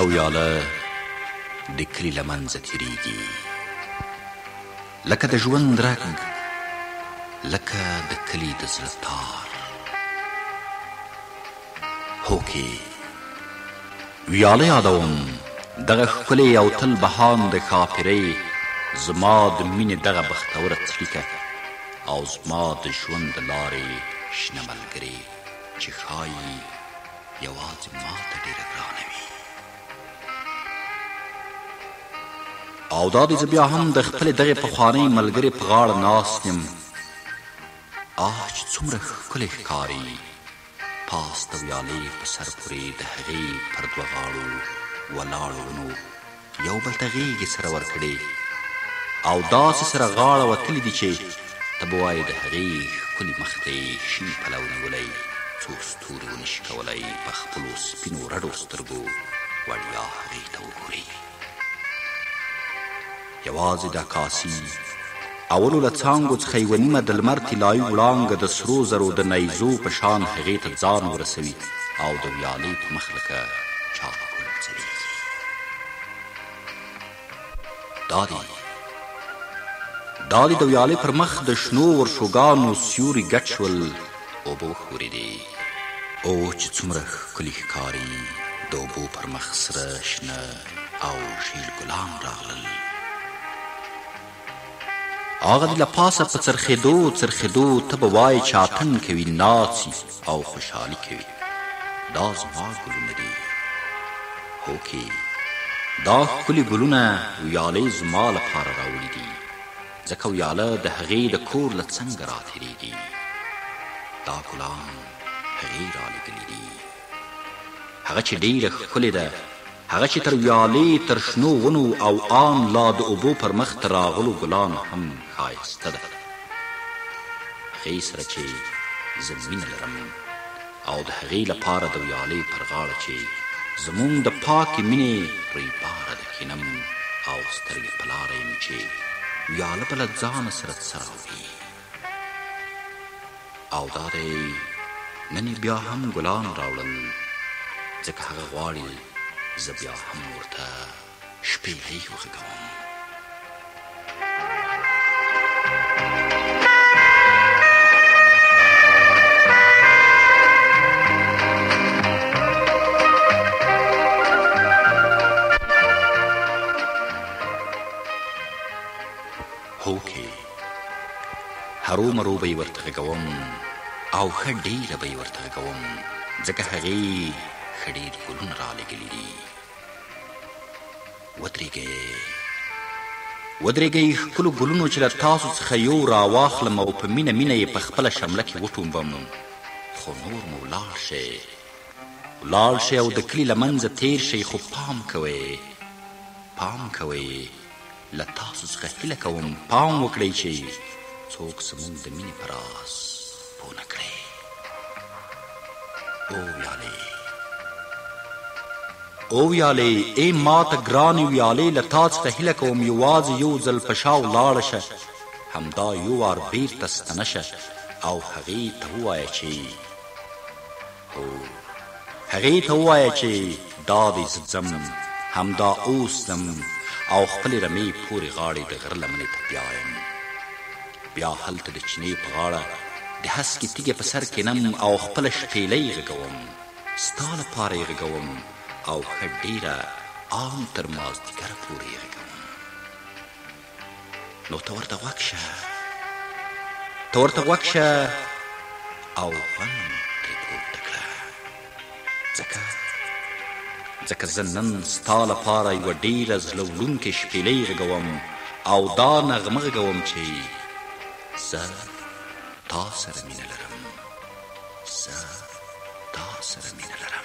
ویاله د کلي له منځه تېرېږي، لکه د ژوند رګ، لکه د کلي د زړه تار. هوکې، ویاله یادوم، دغه ښکلې او تل بهانده ښاپېرۍ، زما د مینې دغه بختوره څړیکه او زما د ژوند د لارې شنه ملګرې چې ښايي یوازې ما ته ډېره ګرانه وي. او دا دی زه بیا هم د خپلې دغې پخوانۍ ملګرې په غاړه ناست یم. آه چې څومره ښکلې ښکاري! پاس د ویالې په سر پورې د هغې پر دوه غاړو ولاړو ونو یو بل ته غېږې سره ورکړې او داسې سره غاړه وتلي دي چې ته به وایې د هغې ښکلي مخ ته یې شین پلو نیولی څو ستوري ونه شي کولی په خپلو سپینو رډو سترګو وړیا هغې ته وګوري. یوازې د عکاسي اولو له څانګو څخه یوه نیمه د لمر طلایي وړانګه د سرو زرو د نیزو په شان هغې ته ځان ورسوي او د ویالې په مخ لکه چاپ ګل ځلېږي. دا دی دا دی د ویالې پر مخ د شنو ورشوګانو سیوري ګډ شول، اوبه وښورېدې. او چې څومره ښکلي ښکاري، د اوبو پر مخ سره شنه او ژیړ ګلان راغلل. هغه دې له پاسه په څرخېدو څرخېدو ته به وایې چې اتڼ کوي، ناڅي او خوشحالي کوي. دا زما ګلونه دي. هوکې، دا ښکلي ګلونه ویالې زما لپاره راوړي دي، ځکه ویاله د هغې د کور له څنګه راتېرېږي. دا ګلان هغې رالېږلي دي. هغه چې ډېره ښکلې ده، هغه چې تر ویالې، تر شنو ونو او آن لا د اوبو پر مخ تر راغلو ګلانو هم ښایسته ده. هغې سره چې زه مینه لرم او د هغې لپاره د ویالې پر غاړه چې زموږ د پاکې مینې رویباره ده کښېنم او سترګې په لاره یم چې ویاله به له ځانه سره څه راوړي. او دا دی نن یې بیا هم ګلان راوړل، ځکه هغه غواړي زه بیا هم ورته شپېلۍ وغږوم. هوکې، هرو مرو به یې ورته غږوم او ښه ډېره به یې ورته غږوم، ځکه هغې ښه ډېر ګلونه رالېږلي دي. ودرېږئ، ودرېږئ ښکلو ګلونو چې له تاسو څخه یو راواخلم او په مینه مینه یې په خپله شمله کې وټومبم، خو نور مو ولاړ شئ، ولاړ شئ او د کلي له منځه تېر شئ، خو پام کوئ، پام کوئ، له تاسو څخه هیله کوم پام وکړئ چې څوک زموږ د مینې په راز پوه نه کړي. او ویالې، او ویالې، ای ماته ګرانې ویالې، له تا څخه هیله کوم یوازې یو ځل په شا ولاړه شه، همدا یو وار بیرته ستنه شه او هغې ته ووایه چې هو، هغې ته ووایه چې دا دی زه ځم، همدا اوس ځم او خپلې رمې پورې غاړې د غره لمنې ته بیایم. بیا هلته د چینې په غاړه د هسکې تیږې په سر کینم او خپله شپېلۍ غږوم، ستا لپاره یې غږوم او ښه ډېره آن تر مازدیګره پورې یې غږوم. نو ته ورته غوږ شه، ته ورته غوږ شه او خوند ترې پورته کړه، ځکه ځکه زه نن ستا لپاره یوه ډېره زړه وړونکې شپېلۍ غږوم او دا نغمه غږوم چې زه تا سره مینه لرم، زه تا سره مینه لرم.